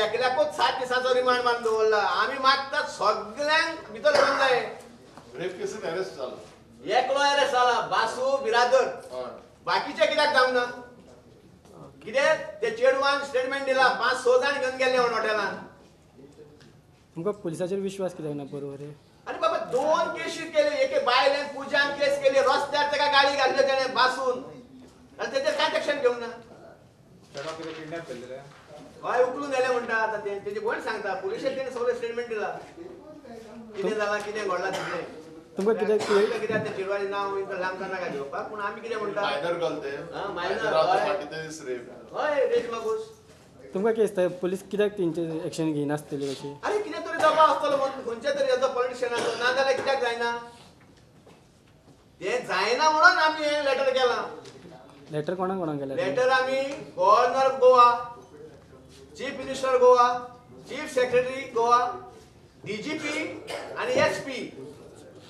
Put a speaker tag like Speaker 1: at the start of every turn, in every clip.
Speaker 1: एकल्याकूच 7 दिसांचो रिमांड मारून दवरला. आमी मागतात सगळ्यांक भितर घेवंक जाय.
Speaker 2: रेप केसीन अरेस्ट जाला,
Speaker 1: एकलो अरेस्ट जाला, बासू बिरादर, बाकीचे कित्याक जावंक ना? कितें ते चेडवान स्टेटमेंट दिला 5-6 जाण घेवन गेल्ले म्हणून हॉटेलान.
Speaker 3: तुमकां पुलिसाचेर विश्वास कित्याक ना बरोबर?
Speaker 1: आनी बाबा 2 केशी केले, एके बायलेन पुजान केस केली, रस्त्यार ताका गाडी घातल्यो तेणें बासून, आनी तेजेर कांयच एक्शन घेवंक ना. हय, उखलून व्हेलें म्हणटा आतां तें, तेजी भयण सांगता पुलिशेक तेणें सगळें स्टेटमेंट दिला कितें जालां कितें घडलां तितलें.
Speaker 3: तुमकां कित्याक
Speaker 1: कित्याक तें चेडवाचें नांव आमकां नाका घेवपाक, पूण आमी कितें म्हणटा,
Speaker 2: मायनर गर्ल तें,
Speaker 1: मायनर, हय रेश्मा घोष.
Speaker 3: तुमकां कितें दिसता पुलीस कित्याक तेंचेर एक्शन घेयनासतली अशी?
Speaker 1: आरे कितें तरी दबाव आसतलो म्हणून खंयच्या तरी हेजो पॉलिटिशियनाचो, ना जाल्यार कित्याक जायना तें, जायना म्हणून आमी हें लेटर केलां.
Speaker 3: लेटर कोणाक कोणाक केलें?
Speaker 1: लेटर आमी governor Goa, chief minister Goa, chief secretary Goa, DGP आनी SP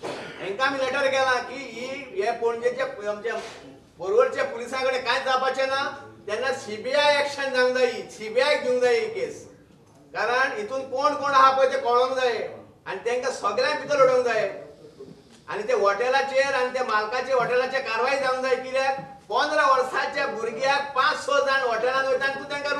Speaker 1: हेंकां आमी लेटर केलां की ही हे पणजेचे आमच्या पोरवरच्या पुलिसां कडेन कांयच जावपाचें ना, तेन्ना सीबीआय एक्शन जावंक जाय, सीबीआयक दिवंक जाय ही केस, कारण हितून कोण कोण आहा पळय तें कळोंक जाय आनी तेंकां सगळ्यांक भितर उडोवंक जाय. आनी ते हॉटेलाचेर आनी त्या मालकाचे हॉटेलाचेर कारवाय जावंक जाय, कित्याक 15 वर्साच्या भुरग्याक 5-6 जाण हॉटेलान वयता आनी तूं तेंकां